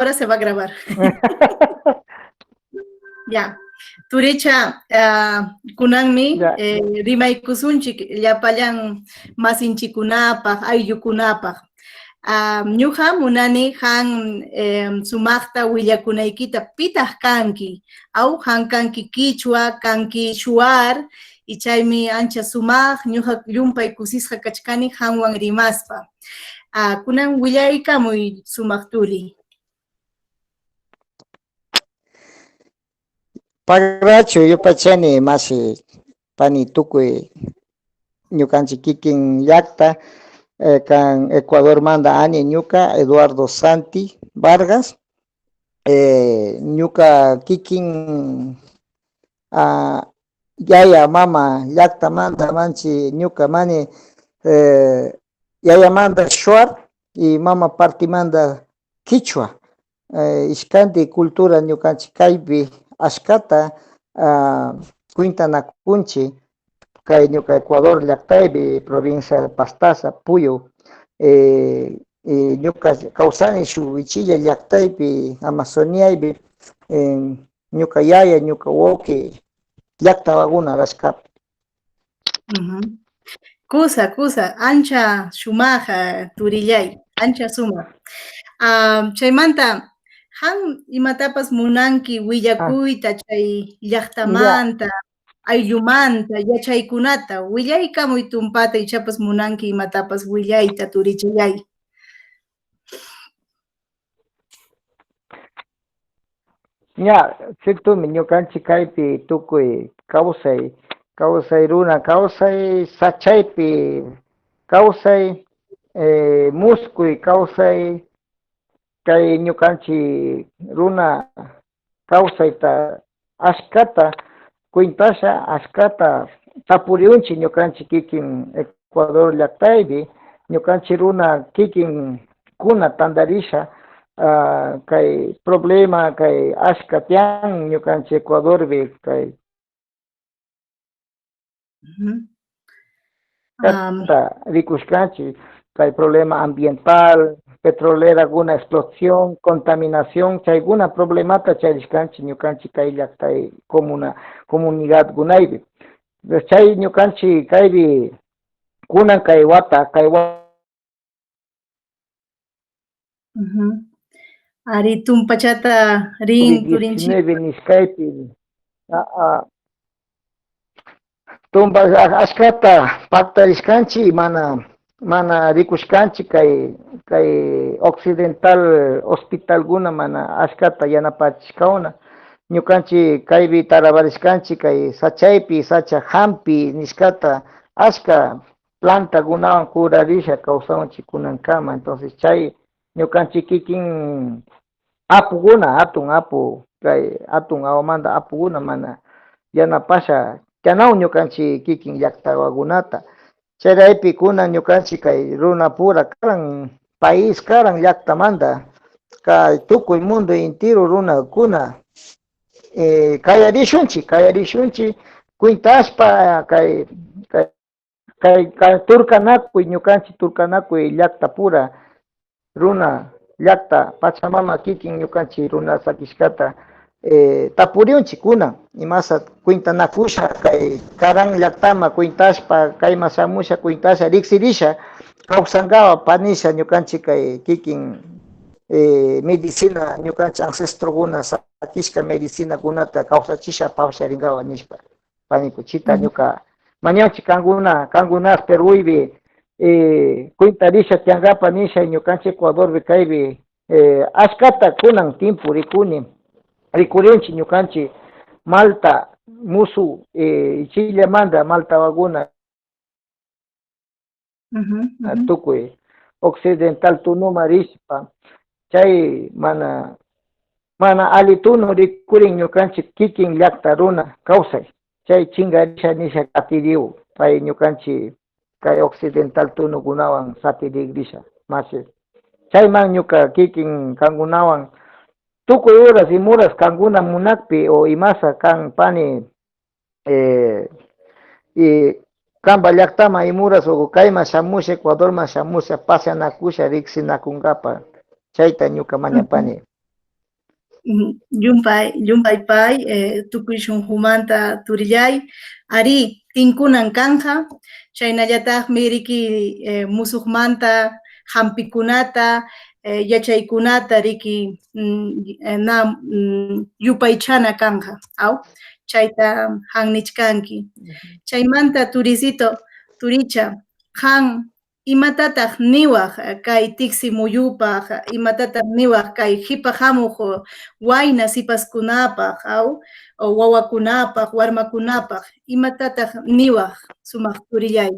Ahora se va a grabar. Ya. Turicha, kunanmi rimaykusunchik llapallan masinchikunapaq, ayllukunapaq. Ñuqa munani han sumaqta willakunaykita pitaq kanki. Aw, han kanki kichwa, kanki shuar, y chaymi ancha sumaq, ñuqa llumpay kusisqa kachkani hanwan rimaspa. Kunan willaykamuy sumaq turi. Pagrachu yupachani mashi pani tukuy ñukanchik kikin llakta kan Ecuadormanta ani ñuka Eduardo Santi Vargas ñuka kikin yaya mama llaktamanta manchi ñuka mani yayamanta shuar y mama partimanta kichwa ishkanti cultura ñukanchik kaypi ashkata cuintanakunchik kay ñuka Ecuador llaktaypi provincia de Pastaza, Puyo ñuka kawsani shuk ichilla llaktaypi Amazoniaypi ñuka yaya, ñuka wawki llaktawakuna rashkapi. Kusa, kusa, ancha shumaq turillay, ancha sumaq. Chaymanta, han imatapas munanki willakuyta chay llaqtamanta, ayllumanta, yachaykunata, willaykamuy tumpata ichapas munanki imatapas willayta turichallay. Ña, ciertomi ñukanchik kaypi tukuy kawsay, kawsay runa kawsay, sachaypi kawsay, muskuy kawsay, kay ñukanchik runa kawsayta ashkata cuentasha ashkata tapuriunchik ñukanchik kikin Ecuador llaktaypi, ñukanchik runa kikin kuna tantarisha kay problema kay ashka tiyan ñukanchik Ecuadorpi kay rikushkanchik kay problema ambiental, petrolerakuna explosión, contaminación, chaykuna problemata charishkanchik ñukanchik kay llaktay comuna comunidadkunaypi. Chay ñukanchik kaypi kunan kay wata kay Ari tumpachata rin turinchik. Nishkaypi tumpa ashkata paktarishkanchik mana mana rikushkanchik kay kay occidental hospitalkuna mana ashkata yanapachishkawna ñukanchik kaypi tarabarishkanchik kay sachaypi sacha hampi nishkata ashka plantakunawan curarisha kawsanchik kunankama entonces chay ñukanchik kikin apukuna hatun apu kay hatun awamanta apukuna mana yanapasha kanaw ñukanchik kikin llaktawakunata chayraypi kunan ñukanchik kay runapura karan país karan llaktamanta kay tukuy mundo entero runakuna kayarishunchik kayarishunchik cuentashpa kay kay kay turkanakuy ñukanchik turkanakuy llaktapura runa llakta pachamama kikin ñukanchik runa sakishkata tapuriunchik kunan imasa cuentanakusha kay karan llaktama cuentashpa kayman shamusha cuentasha riksirisha kawsankawa panisha ñukanchik kay kikin medicina ñukanchik ancestrokuna sakishka medicinakunata kawsachisha pawsarinkawa nishpa panikuchita ñuka mañanchik kankuna kankunas Peruypi cuentarisha tiyankapa nisha ñukanchik Ecuadorpi kaypi ashkata kunan tiempo rikuni rikurinchik ñukanchik malta musu ichillamanta maltawakuna tukuy occidental tunuma rishpa chay mana mana alli tunu rikurin ñukanchik kikin llakta runa kawsay chay chingarisha nisha katiriw pay ñukanchik kay occidental tunukunawan satirikrisha mashi chayman ñuka kikin kankunawan tukuy horas imuras kankuna munakpi o imasa kan pani y kanpa llaktama imuras o kayman shamusha Ecuadorman shamusha paseanakusha riksinakunkapa chayta ñuka mañapani. Llumpay, llumpay pay, tukuy shunqumanta turillay, arí, tinkunan kanja, chaynallataqmi riki musuqmanta hampikunata, yachaykunata riki na yupaychana kanja, aw, chayta han nichkanki. Chaymanta turisito, turicha, han imatataq niwaq kay tiksi muyupaq, imatataq niwaq kay qipa hamuq wayna sipaskunapaq, aw, wawakunapaq, warmakunapaq, imatataq niwaq sumaq turillay?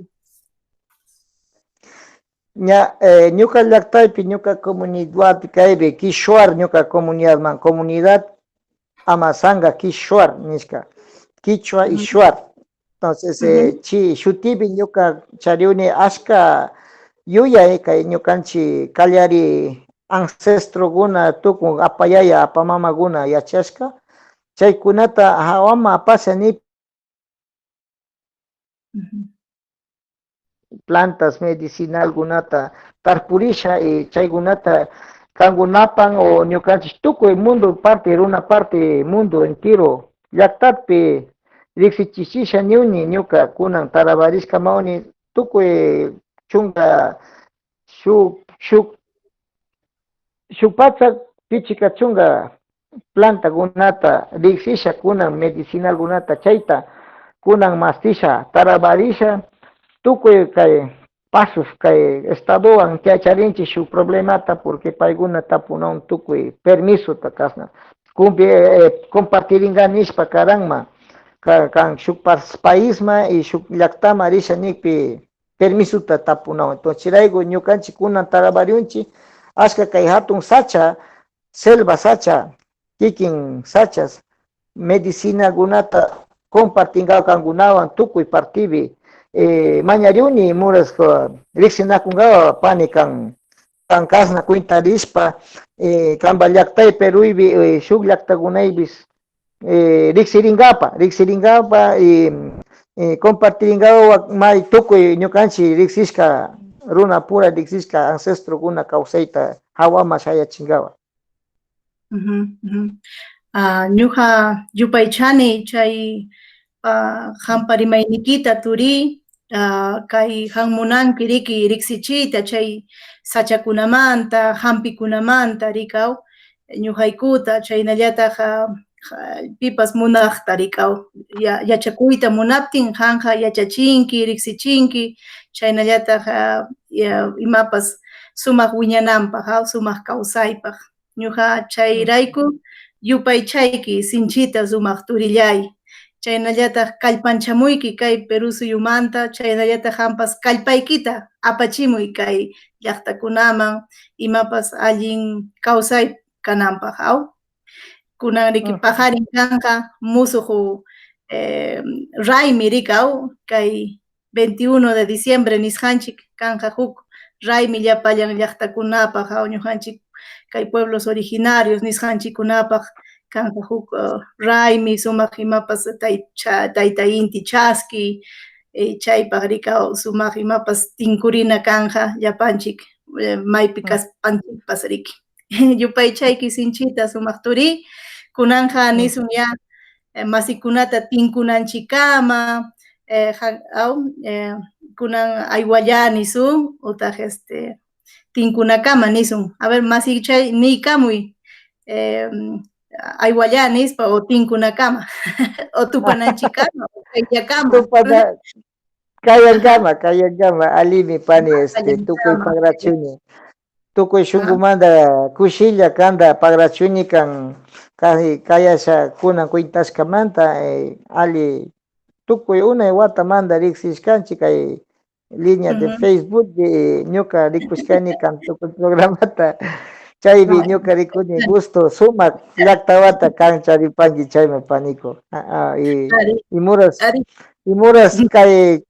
Ña ñuka llaqtaypi, ñuka comunidadpi kaypi Kishuar ñuka comunidadman, comunidad Amazanga Kishuar nishka, Kichwa y Shuar. Entonces, chi shutipi ñuka chariuni ashka yuyay kay ñukanchik kallari ancestrokuna tukun apayaya apamamakuna yachashka, chaykunata hawaman apasha ni plantas medicinalkunata tarpurisha y chaykunata kankunapan o ñukanchik tukuy mundo parte runa parte mundo entero llaqtapi riqsichichisha niuni ñuka kunan tarabarishka mawni tukuy chunka shuk shuk shuk patsak pichika chunka plantakunata riqsisha kunan medicinalkunata chayta kunan mastisha tarabarisha tukuy kay pasos kay estadowan charinchik shuk problemata porque paykuna tapunawan tukuy permisota kasna compartiringa nishpa karanma kan shuk paisma y shuk llaqtama risha nikpi permisota tapunawan. Entonces chayrayku ñukanchik kunan tarabariyunchik ashka kay hatun sacha selva sacha kikin sachas medicinakunata compartingawan kankunawan tukuy partipi mañariuni muras riqsinakunkawan pani kan kan kasna cuentarishpa kanpa llaqtay Peruypi shuk llaqtakunaypis riqsirinkapa riqsirinkapa y compartirinkawan may tukuy ñukanchik riqsishka runapura riqsishka ancestrokuna kawsayta hawaman shayachinkawan. Ñuqa yupaychani chay qampa rimayniykita turi, kay qam munanki riki riqsichiyta chay sachakunamanta, hampikunamanta rikaw ñuqaykuta, chaynallataq pipas munaqta rikaw yachakuyta munaptin qamqa yachachinki, riqsichinki, chaynallataq imapas sumaq wiñananpaq, sumaq kawsaypaq. Ñuqa chayrayku yupaychayki sinchita sumaq turillay, chaynallataq kallpanchamuyki kay Perú suyumanta, chaynallataq qampas kallpaykita apachimuy kay llaqtakunaman imapas allin kawsay kananpaq, aw. Kunan riki paqarin kanqa musuq raymi rikaw kay 21 de diciembre nisqanchik kanqa huk raymi llapallan llaqtakunapaq, aw, ñuqanchik kay pueblos originarios nisqanchikkunapaq kanqa huk raymi sumaq imapas tayta inti chaski, chaypaq rikaw sumaq imapas tinkurina kanja llapanchik maypi kaspanchikpas riki. Yupaychayki sinchita sumaq turi, kunanja nisun ya masikunata tinkunanchikkama, aw, kunan aywalla nisun utaq tinkunakama nisun. A ver, masichay niykamuy aywalla nispa o tinkunakama o tupananchikkama o kayllakama. Tupana kayankama, kayankama alimi pani tukuy pagrachuni. Tukuy shunkumanta kushilla kanta pagrachuni kan kayasha kunan cuentashkamanta alli tukuy unay watamanta riqsishkanchik kay línea de Facebook ñuka rikushkani kan tukuy programata chaypi ñuka rikuni gusto sumak llaqtawata kan charipanki chaymi paniko. Y kay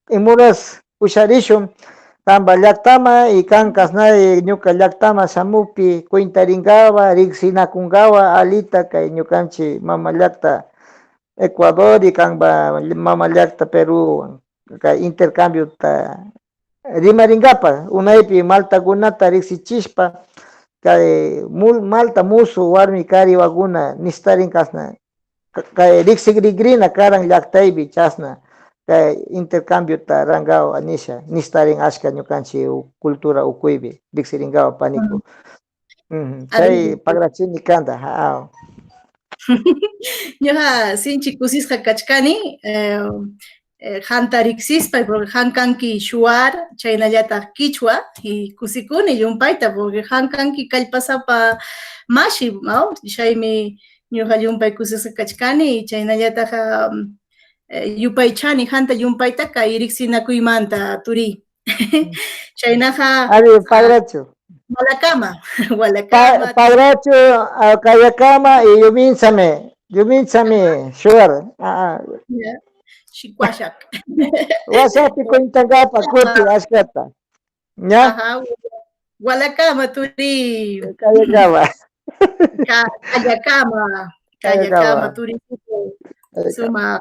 imuras usharishun kanpa llaqtama y kan kasnay ñuka llaqtama shamukpi cuentarinkawa riqsinakunkawa alita kay ñukanchik mama llaqta Ecuador y kanpa mama llaqta Perú kay intercambiota rimarinkapak unaypi maltakunata riqsichishpa. Kay malta musu warmi kariwakuna nishtarin kasna kay riksikrina karan llaktaypi chasna kay intercambiota rangawa nisha nishtarin ashka ñukanchik cultura ukuypi riksiringawa paniku. Chay pagrachini kanta. Ñuqa sinchi kusisqa kachkani qanta riqsispa porque qan kanki shuar chaynallataq quichua y kusikuni llumpayta porque qan kanki kallpasapa mashi, ¿no? Chaymi ñuqa llumpay kusisqa kachkani chaynallataq yupaychani qanta llumpayta kay riqsinakuymanta turiy. Chaynaqa Ari pagrachu. Walakama, walakama. Pagrachu kayakama y yuminchami, yuminchami shuar. Shikwashak. Washapi cuentangapa kuti ashkata. Ña. Walakama turi. Kayakama. Kayakama. Kayakama turi. Suma.